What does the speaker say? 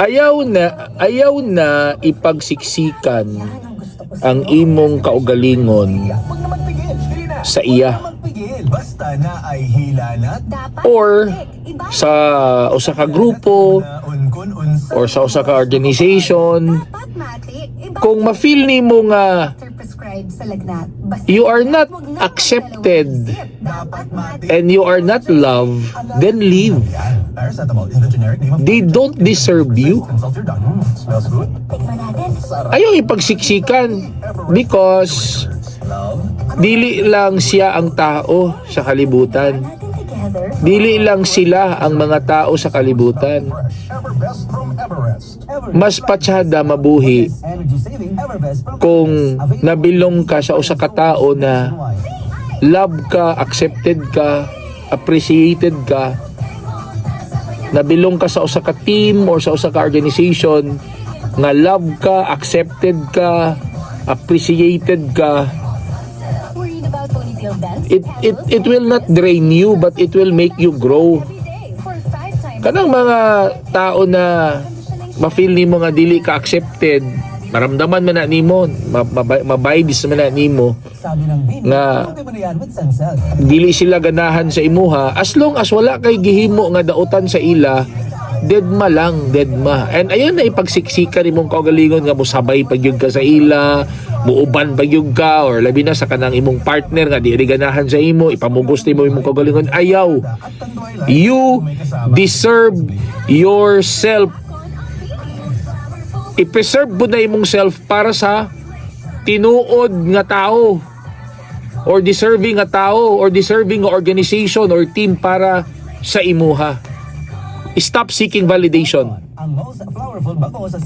Ayaw na ipagsiksikan ang imong kaugalingon Huwag na magpigil. Dili na. sa iya Huwag na magpigil. Basta na ay hila na. Dapat or matik. Iba sa usa ka grupo Naon kun unsa. or sa usa ka organization. Dapat matik. Iba Kung ma-feel nimo nga doctor prescribed sa lagnat. Basta you are not wag na accepted magdalawang isip. Dapat matik. And you are not loved, then leave. Yan. Paracetamol is the generic name of They don't deserve you. Consult your doctor. Smells good. Tikman natin. Ayaw ipagsiksikan because Love. dili lang siya ang tao sa kalibutan. Natin together. Dili lang sila ang mga tao sa kalibutan. Fresh. Everbest from Everest. Mas patsada mabuhi Energy saving Everbest from kung na-belong ka sa usa ka tao na love ka, accepted ka, appreciated ka, na-belong ka sa usa ka team or sa usa ka organization nga love ka, accepted ka, appreciated ka, Worried about ponytail bends? it will not drain you but it will make you grow. Every day for 5 times. Kanang mga tao na ma-feel nimo nga dili ka accepted, maramdaman man na nimo, ma-vibes man na nimo Sabi ng Bini, nga mo na yan with Suncel. Dili sila ganahan sa imuha. As long as wala kay gihimo nga dautan sa ila, dead ma lang, dead ma. And ayun na ipagsiksika nimong kaugalingon nga mosabay pag ka sa ila, muuban pag ka, or labi na sa kanang imong partner nga di ganahan sa imo, ipamugos nimo imong kaugalingon. Ayaw. At Tanduay Light. You May kasama. deserve yourself. I-preserve mo na imong self para sa tinuod nga tao or deserving nga tao or deserving nga organization or team para sa imuha. Stop seeking validation. Ang most flowerful bango sa